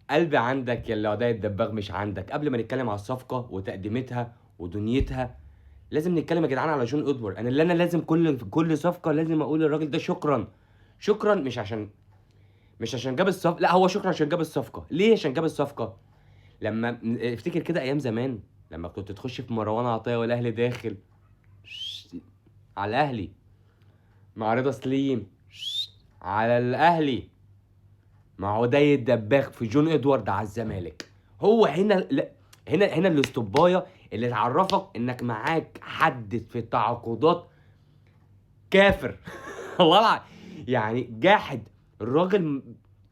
قلبي عندك يا اللي عدي الدباغ مش عندك. قبل ما نتكلم على الصفقة وتقديمتها ودنيتها لازم نتكلم يا جدعان على جون ادوارد. انا اللي انا لازم كل صفقة لازم اقول للراجل ده شكرا شكرا، مش عشان جاب الصفقة، لا هو شكرا عشان جاب الصفقة. ليه عشان جاب الصفقة؟ لما افتكر كده ايام زمان لما كنت تخش في مروان عطية والاهلي داخل على الاهلي مع رضا سليم على الاهلي مع عدي الدباغ في جون ادوارد على الزمالك. هو هنا لا، هنا الاستوبايه اللي تعرفك انك معاك حد في التعاقدات كافر. والله يعني جاحد الراجل.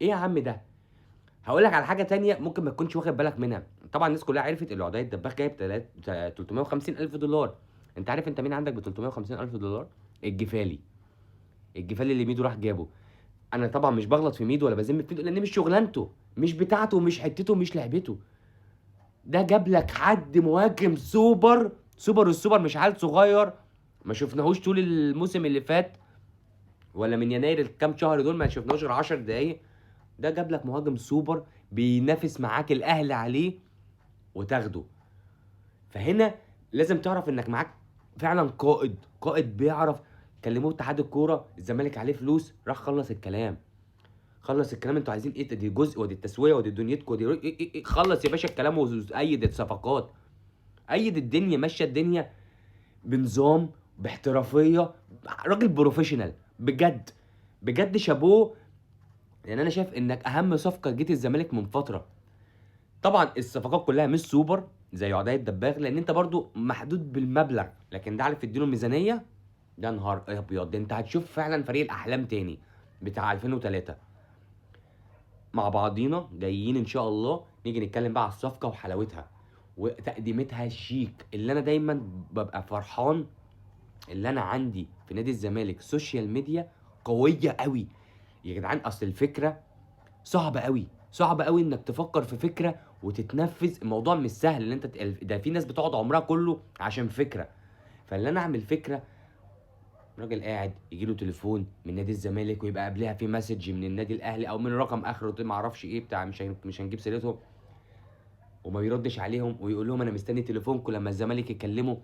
ايه يا عم ده؟ هقول لك على حاجة تانية ممكن ما تكونش واخد بالك منها. طبعا الناس كلها عرفت ان عدي الدباغ جايب 350 الف دولار. انت عارف انت مين عندك ب 350 الف دولار؟ الجفالي. الجفالي اللي ميدو راح جابه. انا طبعا مش بغلط في ميدو ولا بذم في ميدو لان مش شغلانته، مش بتاعته، مش حتته، مش لعبته. ده جاب لك حد مهاجم سوبر سوبر السوبر، مش عيل صغير ما شفناهوش طول الموسم اللي فات ولا من يناير الكام شهر دول ما شفناهوش غير 10 دقايق. ده جاب لك مهاجم سوبر بينافس معاك الاهلي عليه وتاخده. فهنا لازم تعرف انك معاك فعلا قائد، قائد بيعرف. كلموه اتحاد الكورة، الزمالك عليه فلوس، راح خلص الكلام. خلص الكلام، انتوا عايزين ايه؟ دي جزء ودي التسوية ودي دنيتكم ودي إيه إيه إيه. خلص يا باشا الكلام وايد الصفقات، ايد الدنيا، ماشية الدنيا بنظام باحترافيه، راجل professional بجد بجد، شابوه. لان انا شايف انك اهم صفقة جيت الزمالك من فترة. طبعا الصفقات كلها مش سوبر زي عدي الدباغ لان انت برضو محدود بالمبلغ، لكن ده عارف تديله ميزانية، ده نهار ابيض، ده انت هتشوف فعلا فريق الاحلام تاني بتاع 2003 مع بعضينا جايين ان شاء الله. نيجي نتكلم بقى على الصفقة وحلاوتها وتقديمتها الشيك، اللي انا دايما ببقى فرحان اللي انا عندي في نادي الزمالك social media قوية قوي يا جدعان. اصل الفكرة صعبة قوي، صعب قوي انك تفكر في فكرة وتتنفذ. الموضوع مش سهل ان انت ده في ناس بتقعد عمرها كله عشان فكرة. فاللي انا اعمل فكرة، راجل قاعد يجي له تليفون من نادي الزمالك ويبقى قبلها في message من النادي الاهلي او من رقم اخره ما اعرفش ايه بتاع، مش هنجيب سيرتهم، وما بيردش عليهم ويقول لهم انا مستني تليفونكم لما الزمالك يكلمه.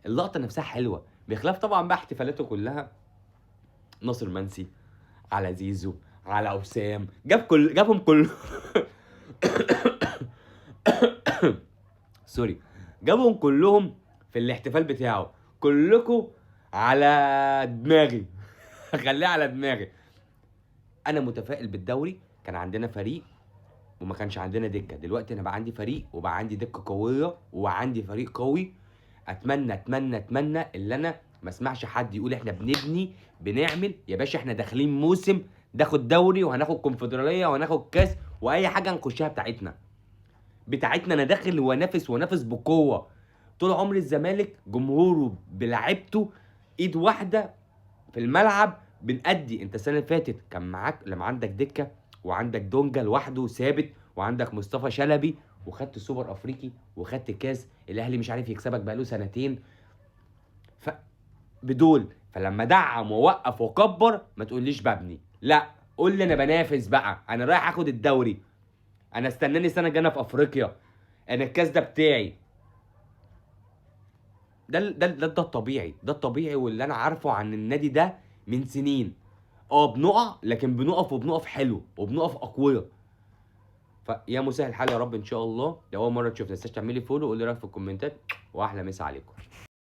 اللقطة نفسها حلوة، بخلاف طبعا بقى احتفالاته كلها، ناصر منسي على زيزو على وسام، جابهم كل sorry، جابهم كلهم في الاحتفال بتاعه، كلكم على دماغي. خليها على دماغي. انا متفائل بالدوري. كان عندنا فريق وما كانش عندنا دكه، دلوقتي انا بقى عندي فريق وبقى عندي دكه قوية وعندي فريق قوي. اتمنى اتمنى اتمنى اللي انا ما اسمعش حد يقول احنا بنبني بنعمل. يا باشا احنا داخلين موسم ناخد دوري وهناخد كونفدراليه وهناخد كاس واي حاجة هنخشها بتاعتنا بتاعتنا. انا داخل وانافس وانافس بقوة. طول عمر الزمالك جمهوره بلعبته ايد واحدة في الملعب بنأدي. انت السنة اللي فاتت كان معاك لما عندك دكه وعندك دونجا لوحده ثابت وعندك مصطفى شلبي، وخدت سوبر افريقي وخدت كاس، الاهلي مش عارف يكسبك بقاله سنتين. ف بدول، فلما دعم ووقف وكبر ما تقوليش ببني، لا قول لي انا بنافس بقى، انا رايح اخد الدوري، انا استناني السنة الجاية في افريقيا، انا الكاس ده بتاعي. ده ده ده, ده الطبيعي، ده الطبيعي واللي انا عارفه عن النادي ده من سنين. بنقع لكن بنقف وبنقف حلو وبنقف اقوياء. فيا مسهل الحال يا رب ان شاء الله. لو اول مرة تشوف ما تنساش تعملي follow وقولي رايك في الكومنتات، واحلى مسا عليكم.